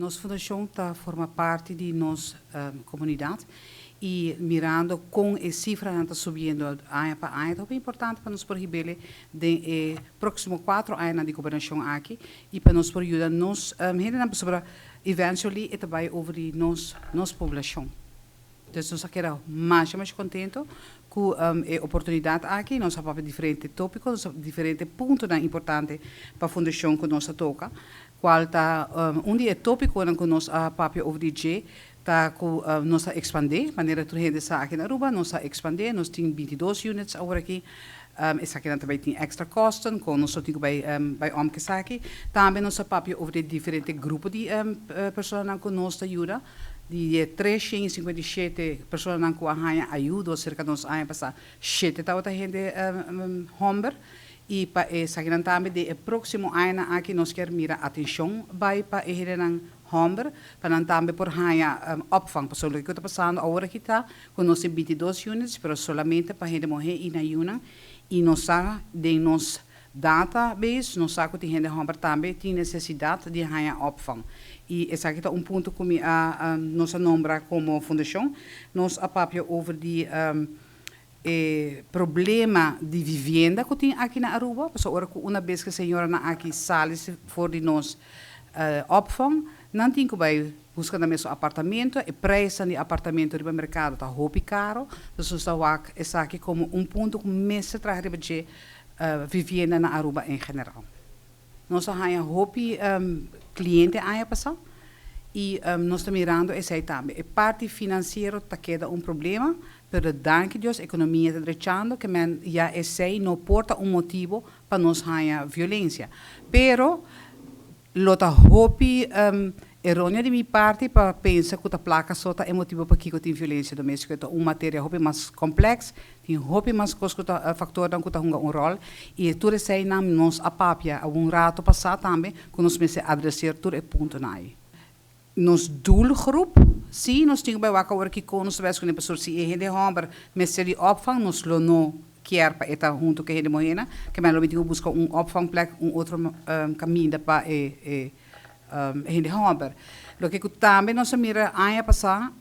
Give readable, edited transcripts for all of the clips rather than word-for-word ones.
Nos fundacion ta forma parti di nos comunidad y mirando con e cifra ta subiendo aña pa aña, ta importante pa nos por hib'e den e proximo 4 aña di gobernacion aki y pa nos por yuda nos hende sobre eventually e tambe over di nos poblacion. Dus nos a keda mas contento cu e oportunidad aki. Nos a papia diferente topico, diferente punto importante pa e fundacion cu nos a toca. Cual ta un di e topico cu nos a papia over di dje, ta cu nos a expande, manera tur hende sa aki na Aruba, nos a expande, nos tin 22 units awor aki. Esaki tambe tin extra kosten, cu nos tin bay bay om cu esaki. Tambe nos a papia over di diferente grupo di persona cu nos ta yuda, di 357 persona cu a haya ayudo cerca nos aña pasa, 7 tabata hende homber. Y pa esaki tambe di proximo aña aki nos kier mira atencion bay pa e hendenan homber, pa nan tambe por haya opvang. Pasobra loke ta pasando awor aki ta cu nos tin 22 units, pero solamente pa hende muhe y nan yiunan, y nos sa den nos database, nos sa cu tin hende homber tambe tin necesidad di haya opvang. Y esaki ta un punto cu mi a nos a nombra como fundacion. Nos a papia over di problema di vivienda cu tin aki na Aruba. Pasobra ora un bes cu e señoranan aki sali for di nos opvang, nan tin cu bay busca nan mes apartamento, e prijs di apartamento riba mercado ta hopi caro. Dus nos ta wak esaki como un punto cu mester traha riba dje, vivienda na Aruba en general. Nos a haya hopi cliente aña pasa y nos ta mirando esey tambe. E parti financiero ta keda un problema, pero danki Dios economia ta drechando, kiermen ya esey no por ta un motibo pa nos haya violencia. Pero lo ta hopi eroneo di mi parti pa pensa cu ta placa so ta e motibo pakico tin violencia domestico. Ta un materia hopi mas complex, tin hopi mas cos cu ta factornan cu ta hunga un rol y tur eseynan nos a papia un rato pasa tambe, cu nos mester adresa tur e puntonan ey. Nos doelgroep, si, nos tin cu bay wak awor kico nos ta cu e si e hende homber mester di opvang, nos lo no kier pa e ta hunto cu hende muhe, kiermen lo tin busca un opvangplek, un otro caminda pa e hende homber. Loke cu tambe nos a mira aña pasa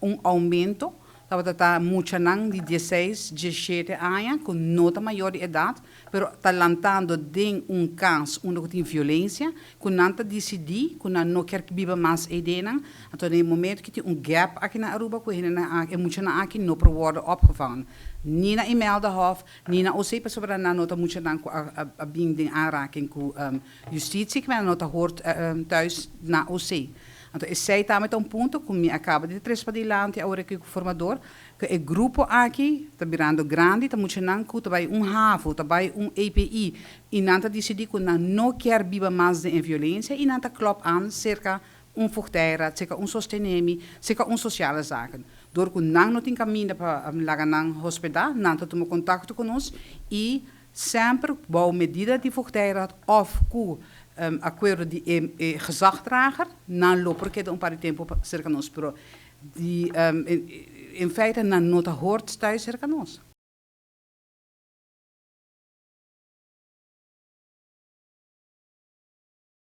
un aumento, tabata ta muchanan di 16, 17 aña, cu no ta mayor di edad, pero ta lantando den un cas unda tin violencia, cu nan ta dicidi cu nan no kier biba mas eyden. Anto, na momento cu tin un gap aki na Aruba, cu e muchanan aki no por worden opgevangen. Ni na Imeldahof, ni na OC, pasobra nan no ta muchanan cu a bin den aanraking cu justitie, cu no ta hoort thuis na OC. Anto, esey tambe ta un punto, cu mi a caba di trece padilanti awor cu formador, cu e grupo aki ta birando grandi, ta muchanan cu ta bay un HAVO, ta bay un EPI, y nan ta dicidi cu nan no kier biba mas den violencia, y nan ta klop aan cerca un voogdijraad, cerca un Sostenemi, cerca un Sociale Zaken. Door cu nan no tin caminda pa laga nan hospeda, nan ta tuma contacto cu nos y semper bou medida di voogdijraad of cu acuerdo di e gezagdrager, nan lo por keda un par di tempo cerca nos, pero di in feite nan no ta hoort thuis cerca nos.